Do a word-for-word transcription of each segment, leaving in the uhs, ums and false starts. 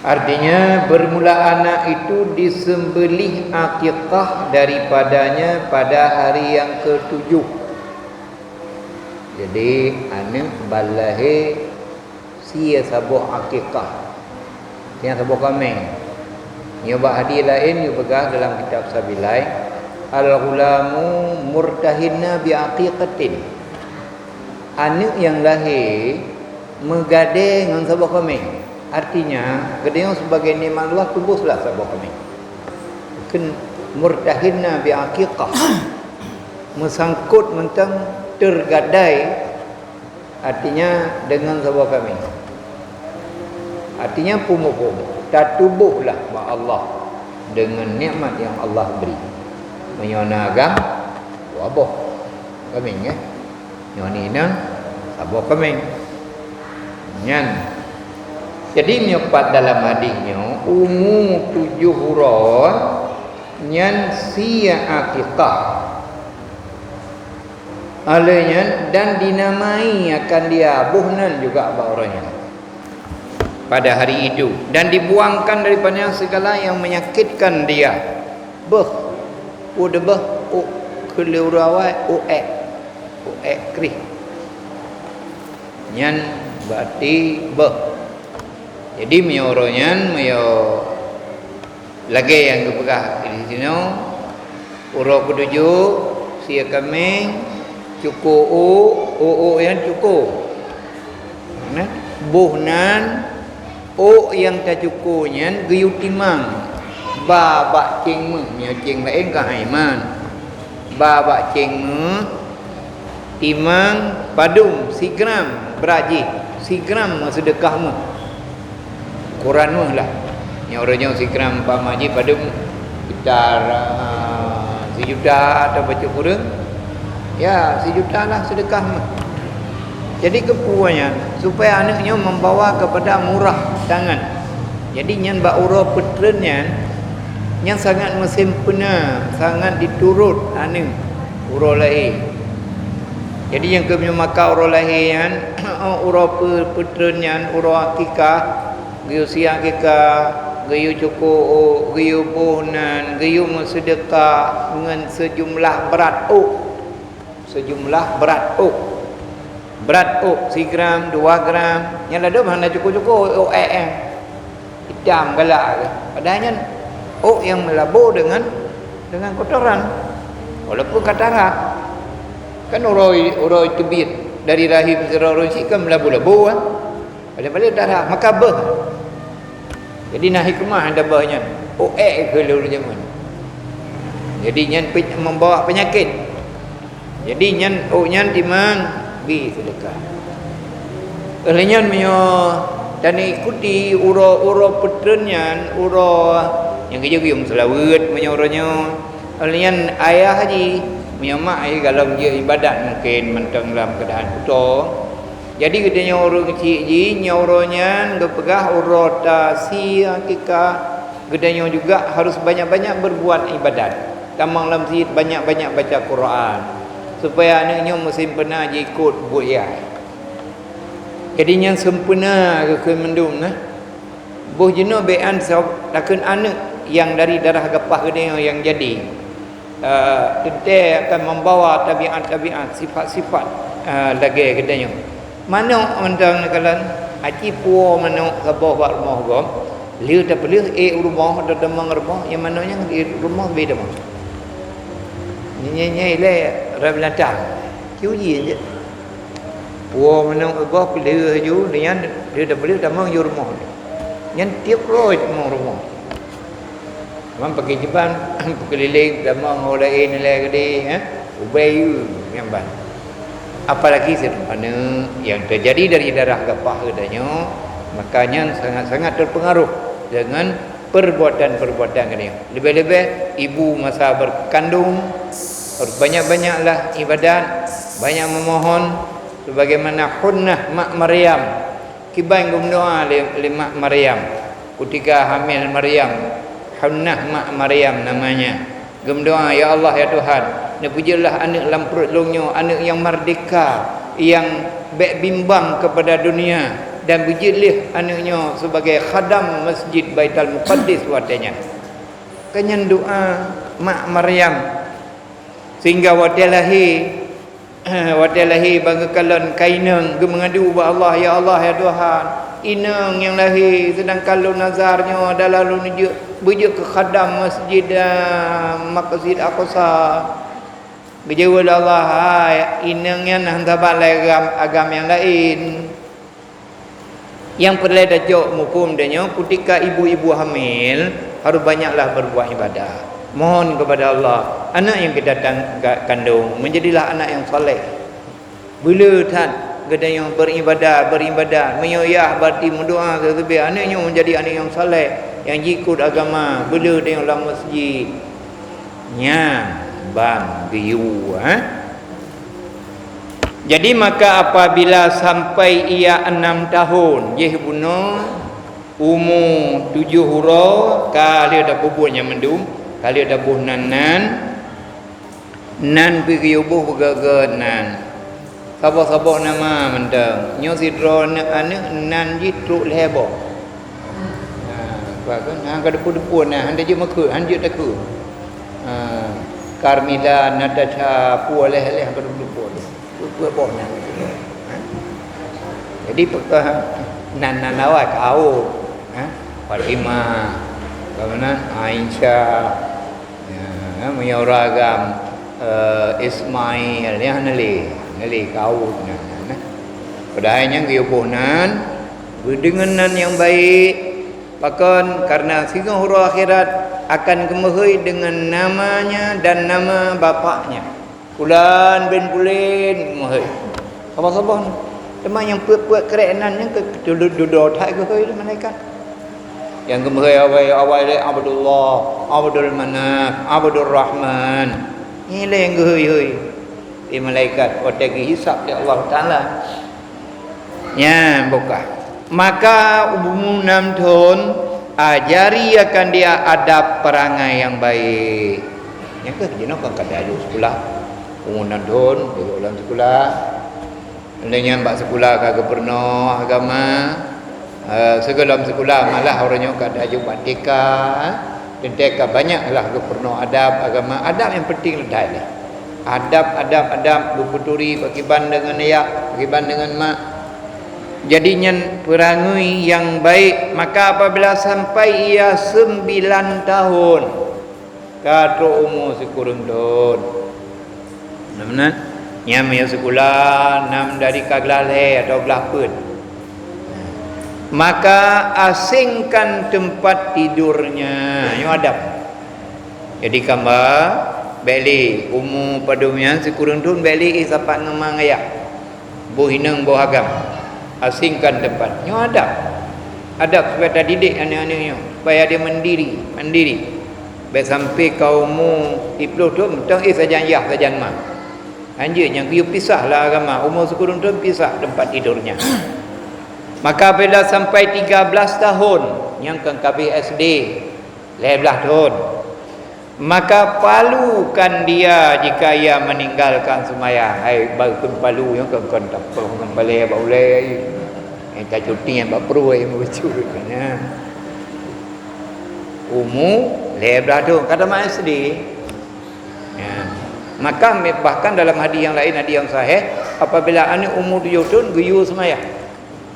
Artinya, bermula anak itu disembelih akikah daripadanya pada hari yang ketujuh. Jadi, aneuk ban lahé sie saboh akikah, sie saboh kaméng. Nyoe bak hadis laén geupeugah dalam kitab Sabilai, "Al-ghulamu murtahinna bi aqiqatin." Aneuk nyang lahé meugadée ngon saboh kaméng. Artinya, geutanyoe sibagai nikmat Allah, tuboh lah saboh kaméng. Kheun murtahinna bi aqiqah. Meusangkot mantong, tergadai, artinya deungon saboh kaméng. Artinya, peue muphom, tatuboh lah bak Allah deungon nikmat nyang Allah bri. Meunyoe na agam, dua boh kaméng, eh. Nyoe ni na saboh kaméng. Nyan. Jadi, meunyoe pat dalam hadis nyoe, umu tujoh uroe nyan sie akikah. Óh lheueh nyan, dan dinamai akan dia boh nan juga bak uroe nyan pada hari itu, dan dibuangkan daripadanya segala yang menyakitkan dia. Beuh, peue beuh, ôk keu lheueh uroe awai, ôk ék, ôk ék krih. Nyan berarti beuh. Jadi, meunyoe uroe nyan, meunyoe lagée nyang geupeugah di sinoe, uroe keutujoh sie kaméng, cuko ôk, ôk-ôk nyan cuko. Nah, boh nan, ôk nyang tacuko nyan geuyue timang ba bak céng méuh, meunyoe céng laén ka hai man. Ba bak céng méuh, timang padum sigram brat jih, sigram meuseudeukah méuh. Ukuran méuh lah. Nyoe uroe nyoe sigram umpama jih padum, sekitar, ah, sijuta atau bacut kureueng. Ya, sijuta lah seudeukah méuh. Jadi, keupeue nyan? Supaya aneuk nyoe membawa kepada murah tangan. Jadi, nyan bak uroe peutreun nyan, nyan sangat meuseumpurna, sangat diturot aneuk uroe lahé. Jadi, nyang keuh meunyoe maka uroe lahé nyan, uroe peu-, peutreun nyan, uroe akikah, geuyue sie akikah, geuyue cuko ôk, geuyue boh nan, geuyue meuseudeukah ngon seujumlah brat ôk. Seujumlah brat ôk. Brat ôk sigram, dua gram, nyan ladôm hana cuko-cuko ôk ék nyan. Itam galak geuh. Padahai nyan ôk nyang meulabô deungon, deungon kotoran. Walaupun ka tarah. Kan uroe, uroe teubiet dari rahim sidroe ureueng chik kan meulabô-labô kan. Paléng-paléng tarah, maka beuh. Jadi, na hikmah tabeuh nyan. Ôk ék keu lôn jameun. Jadi, nyan pe-, membawa penyakit. Jadi, nyan ôk nyan timang bri seudeukah. Óh lheueh nyan, meunyoe taneuk ikuti uroe-uroe peutreun nyan, uroe nyang geujak geuyue meuseulaweuet meunyoe uroe nyoe. Óh lheueh nyan, ayah jih, meunyoe mak jih, golom jeuet ibadat mungken mantong lam keuadaan kuto. Jadi, geutanyoe ureueng chik jih, nyoe uroe nyan geupeugah uroe tasie akikah, geutanyoe juga harus banyak-banyak berbuat ibadat. Tamong lam masjid, banyak-banyak baca Quran, supaya aneuk nyoe meuseumpurna jiikot buet yah. Jadi, nyan seumpurna geukheun mandum, nah. Boh jinoe bék an soe takheun aneuk nyang dari darah gapah geutanyoe nyang jadi, eh, teuntée akan membawa tabiat-tabiat, sifat-sifat, eh, lagée geutanyoe. Manök mantong neukalon, aci puwoe manök saboh bak rumoh gob, lheueh tapeulheueh ék u rumoh, tatamong rumoh, nyang manök nyan di rumoh beda mah. Nyan, nyan ilée rab binatang. Ci uji jeuet. Puwoe manök saboh peulheueh laju, nyan lheueh tapeulheueh tamong ju rumoh. Nyan tieb roh tamong rumoh. Memang pakai jiban, peukeulileng, tamong ho laén ilée geude, eh, ubée yue nyang ban. Apalagi sidroe aneuk nyang teujadi dari darah gapah geutanyoe, maka nyan sangat-sangat terpengaruh deungon perbuatan-perbuatan geutanyoe. Leubeh-leubeh ibu masa berkandung, harus banyak-banyaklah ibadat, banyak memohon, sebagaimana Hannah mak Maryam. Kiban geumeudoá lé, lé mak Maryam. Kutika hamil Maryam, Hannah mak Maryam namanya. Geumeudoá, "Ya Allah, ya Tuhan, neupeujeuetlah aneuk lam pruet lôn nyoe aneuk nyang merdeka, nyang bék bimbang kepada dunia, Dan beujeuet lé aneuëk nyoe sibagai khadam Masjid Baitul Muqaddas watée nyan. Keu nyan doa mak Maryam, sehingga watée lahé, watée lahé ban geukalon keu inong, geumeungadu ubak Allah, "Ya Allah, ya Tuhan, inong nyang lahé, seudangkan lôn nazar nyoe adalah lôn jeuet, beujeuet keu khadam Masjid, ah, Masjid Aqsa." Geujaweueb lé Allah, "Hai, inong nyan hana saban lagée agam, agam nyang laén." Nyang peureulée tacok muphom tanyoe, kutika ibu-ibu hamil harus banyaklah berbuat ibadah. Mohon kepada Allah, anak yang kita tang-, ga-, kandung menjadilah anak yang saleh. Beuleu that geutanyoe beribadah, beribadah. Meunyoe yah berarti meudoa, teubiet anak nyoe menjadi anak yang saleh, yang jikut agama. Beuleu tanyoe lam masjid. Nyan ban geuyue, eh. Jadi maka apabila sampai ia enam tahun, jih bunoe umu tujoh uroe, ka lheueh tapeubuet nyan mandum, ka lheueh taboh nan-nan, nan pih geuyue boh beugét-gét nan. Saboh-saboh nama mantong. Nyoe sidroe aneuëk-aneuëk nan jih trok lhée boh. Nah, bah kan, hana ka deupeu-deupeu nah, hana jeuet makheun, hana jeuet takheun. Ha, Carmela, Natasha, peue lhée-lhée hana ka deupeu-deupeu. Peue-peue boh nyan. Ha? Jadi peukah nan-nan awai ka awai. Ha? Fatimah, ka meunan Aisyah, ya, meunyoe ureuëng agam, eh, Ismail, ya, hana lé, hana lé ka awai nan, nan, nah. Padahai nyan geuyue boh nan, geudeungon nan nyang baik, pakon, karena singoh uroe akhirat akan geumeuhôi deungon namanya dan nama bapaknya. Fulan bin Fulan, meuhôi. Saboh-saboh nyoe. Teuma nyang peuet-peuet krék nan nyang keu dudoe that geuhôi lé malaikat. Nyang geumeuhôi awai-awai lé Abdullah, Abdul Manaf, Abdul Rahman. Nyan lé nyang geuhôi-hôi lé malaikat watée geuhisab lé Allah Taala. Nyan bukah. Maka umu nam thon, ajari akan dia adab perangai yang baik. Nyan keuh jinoe kan ka tajok sikula. Umu nam thon, tajok lam sikula. Lheueh nyan bak sikula ka geupeurunoe agama. Eh, sigohlom sikula malah uroe nyoe ka tajok bak TK, eh. Teuntée ka banyak lah geupeurunoe adab agama. Adab nyang penting leudai lé. Adab, adab, adab geupeuturi pakiban deungon ayah, pakiban deungon mak. Jadi nyan peurangui nyang baik, maka apabila sampai ia sembilan tahun, ka trok umu sikureueng thon. Nah, meunan, nyan meunyoe sikula nam dari ka glah lhée atawa glah peuet. Maka asingkan tempat tidurnya. Nyoe adab. Jadi kamba, bék lé umu padum nyan sikureueng thon bék lé sapat ngon ma ngon ayah. Boh inong boh agam. Asingkan tempat. Nyoe adab. Adab supaya tadidik aneuëk-aneuëk nyoe, supaya dia mandiri, mandiri. Bék sampai ka umu siplôh thon, mantong éh sajan yah sajan ma. Hanjeuet nyan geuyue pisah lah agama, umu sikureueng thon pisah tempat tidurnya. Maka bila sampai tiga belas tahun, nyang ka habéh S D, lhée blaih thon, maka palukan dia jika ia meninggalkan sembahyang. Hai, bak kheun palu nyoe kon, kon tapong, kon palée bak ulée. Eh, tacuti bak peureuet, meucuti nyan. Umu lhée blaih thon, ka tamat S D. Ya. Maka, bahkan dalam hadis yang lain, hadis yang sahih, apabila aneuëk umu tujoh thon, geuyue seumayang.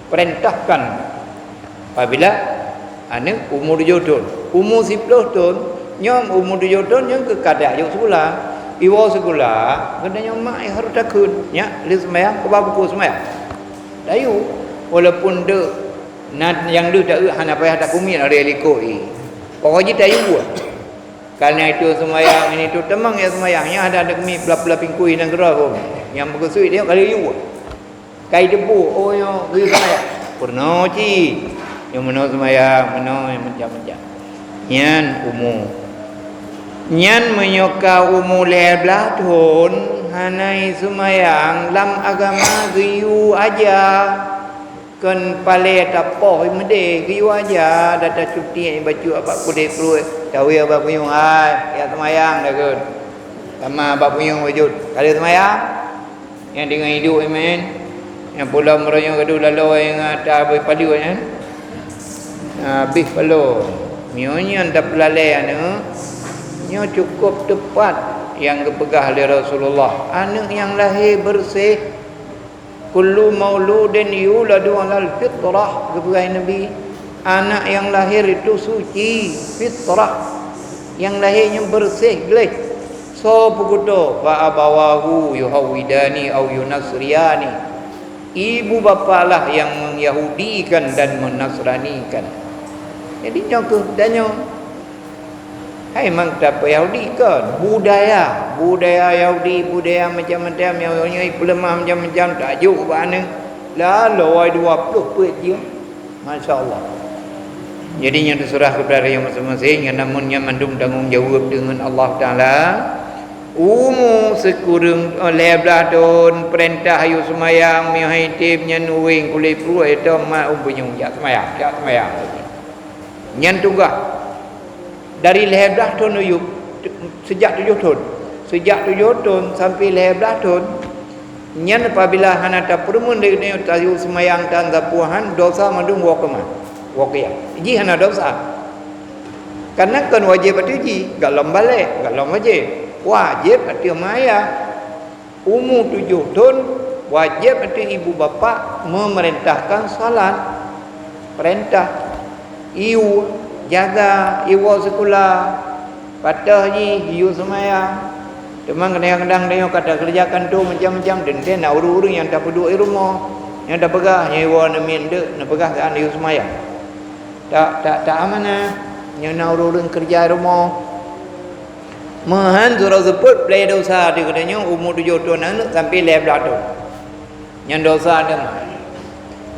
Perintahkan apabila aneuëk umu tujoh thon. Umu siplôh thon, nyoe umu tujoh thon nyoe keu ka tajok sikula. Iwoe sikula, geutanyoe mak harôh takheun, nyak lheueh seumayang, kuba buku seumayang. Tayue, walaupun deuek, na nyang deuek taeu hana payah takumiet lé likot i. Pokok jih tayue buet. Ka na itu seumayang, ini tu teumang ya seumayang, nyan ada, ada keumiet blah-blah pingkui nyang keudroe pun. Nyang meukeusut dia kali yue. Kai debu, oh, nyoe geuyue seumayang. Peurunoe cit. Nyang meunoe seumayang, meunoe nyang macam-macam. Nyan umu. Nyan meunyoe ka umu lhée blaih thon, hana seumayang, lam agama geuyue aja. Kon palée tapoh meudeh, geuyue aja, data cuti bacut bak kudée pruet. Tawie bak buyong, hai, ya seumayang dah kon. Sama bak buyong bacut. Ka lheueh seumayang? Nyang deungon iduek iman. Nyang pulo meureunyok gadu laloe ngon ata abéh paloe nyan. Abéh paloe. Meunyoe nyan tapeulalée aneuëk, nyoe cukup teupat nyang geupeugah lé Rasulullah, aneuëk nyang lahé beureuséh. "Kullu mauludin yuladu 'alal fitrah," geupeugah Nabi. Anak nyang lahé itu suci, fitrah. Nyang lahé nyan beureuséh gleh. Soe peukuto, "Fa abawahu yuhawwidani au yunasriyani." Ibu bapak lah nyang meuyahudikan dan meunasranikan. Jadi nyoe keuh tanyoe. Hai mang tapeu Yahudi kon, budaya, budaya Yahudi, budaya macam-macam nyang nyoe peuleumah macam-macam tajok bak aneuëk. Lalu ai dua ploh peuet jeuem. Masya Allah. Jadi nyan teuseurah keupada tanyoe maséng-maséng, nyan namun nyan mandum tanggong jaweueb deungon Allah Taala. Umu sikureueng, eh, lhée blaih thon, peurintah ayue seumayang, miyueb hai tem nyan uweng kulét pruet, eh, tom mat umpanyong jak seumayang, jak seumayang. Nyan tugaih. Dari lhée blaih thon u yup, seujak tujoh thon. Seujak tujoh thon sampoe lhée blaih thon, nyan apabila hana tapeureumeun lé geutanyoe tayue seumayang tan sapeue han, desya mandum woe keumah, woe keu yah. Jih hana desya. Kareuna kon wajéb ateueh jih, gohlom balek, gohlom wajéb. Wajéb ateueh ma ayah. Umu tujoh thon, wajéb ateueh ibu bapak meumeurintahkan salat. Peurintah, iyue, jaga, iwoe sikula, patoh jih, iyue seumayang. Teuma kadang-kadang tanyoe ka takeureuja kantô macam-macam, teuntée na ureuëng-ureuëng nyang tapeuduek i rumoh, nyang tapeugah, nyoe iwoe neumiet deuk, neupeugah keu aneuëk iyue seumayang. Tak, tak, tak amanah. Nyoe na ureuëng-ureuëng keureuja i rumoh. Meuhan sidroe seupôt peulée desya di geutanyoe umu tujoh thon aneuëk sampoe lhée blaih thon. Nyan desya teuma.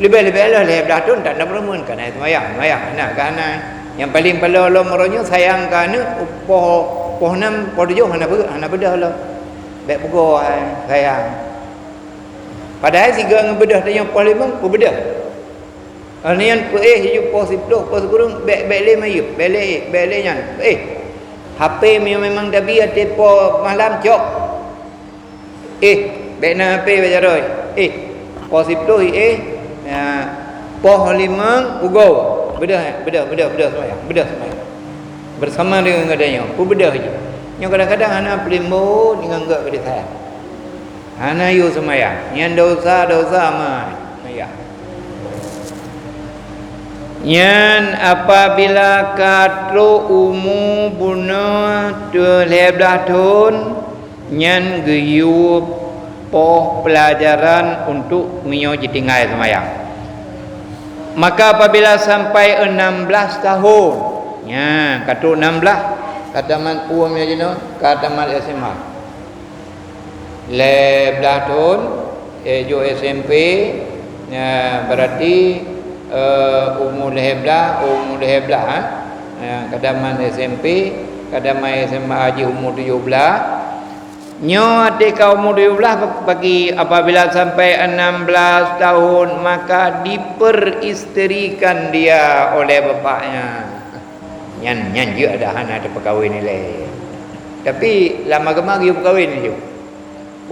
Leubeh-leubeh lheueh lhée blaih thon tan na peureumeun, ka na seumayang, seumayang hana, ka hana. Nyang paleng paloe lom uroe nyoe sayang keu aneuëk poh, poh nam, poh tujoh hana peu-, hana beudôh lom. Bék peugoe hai sayang. Padahai sigoe ngon beudôh tanyoe poh limong peubeudôh. Nyan peuéh ju poh siploh, poh sikureueng, bék, bék lé mayeueb, bék lé, bék lé nyan, peuéh. H P meunyoe memang tabi até poh malam cok. Éh, bék na H P bak jaroe. Éh, poh siploh éh, poh limong ugoe. Beudôh, beudôh, beudôh, beudôh seumayang, beudôh seumayang. Beusama deungon geutanyoe, peubeudôh ju. Nyoe kadang-kadang hana peulimbot deungon geuh beudôh sayang. Hana yue seumayang. Nyan desya-desya mat. Ya. Nyan apabila ka trok umu bunoe lhée blaih thon, nyan geuyue poh peulajaran untuk meunyoe jitinggai seumayang. Maka apabila sampai enam belas tahun, nyan ka trok enam belas, ka tamat umu jinoe, ka tamat S M A. Lhée blaih thon, eh, jok S M P, ya, berarti, eh, umu lhée blaih, umu lhée blaih, eh. Ya, ka tamat S M P, ka tamat S M A jih umu tujoh blaih. Nyoe até ka umu tujoh blaih bagi apabila sampai enam belas tahun, maka diperistrikan dia oleh bapaknya. Nyan, nyan jeuet dah hana teupeukawen ilée. Tapi lam agama geuyue peukawen ju.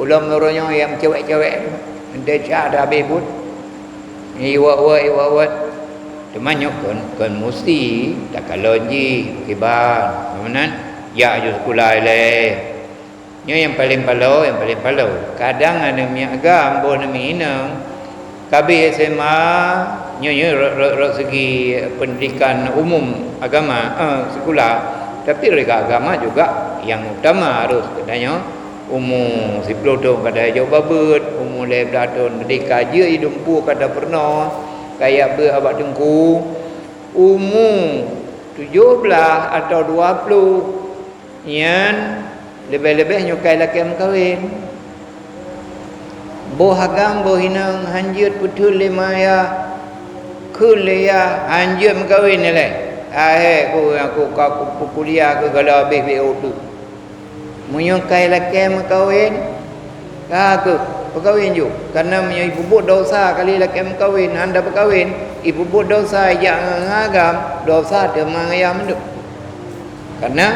Ulôn meunurot nyoe nyang cewek-cewek tu, desya dah habéh buet. Iwet-wet, iwet-wet. Teuma nyoe kon, kon musti takalon jih kiban. Meunan, jak ju sikula ilée. Nyoe nyang paleng paloe, nyang paleng paloe. Kadang aneuk miet agam, boh aneuk miet inong, ka abéh S M A, nyoe, nyoe rot, rot, rot segi pendidikan umum agama, eh, sikula. Tapi rot agama juga nyang utama harôh geutanyoe umu siploh thon ka tajok babeuet, umu lhée blaih thon meudeh ka jeuet i dumpeue ka tapeurunoe, ka jak beuet bak teungku, umu tujoh blaih atawa dua ploh. Nyan leubeh-leubeh nyoe ka ilakée meukawen. Boh agam boh inong hanjeuet peuthon lé ma yah, kheun lé yah hanjeuet meukawen ilée. Ahé ku, ku ka ku, ku kuliah keu gohlom habéh B O tu. Meunyoe ka ilakée meukawen, ka kheueh peukawen ju. Kareuna meunyoe ipeubuet desya kali ilakée meukawen hana peukawen, ipeubuet desya ijak ngon agam, desya teuma ngon yah mandum. Kareuna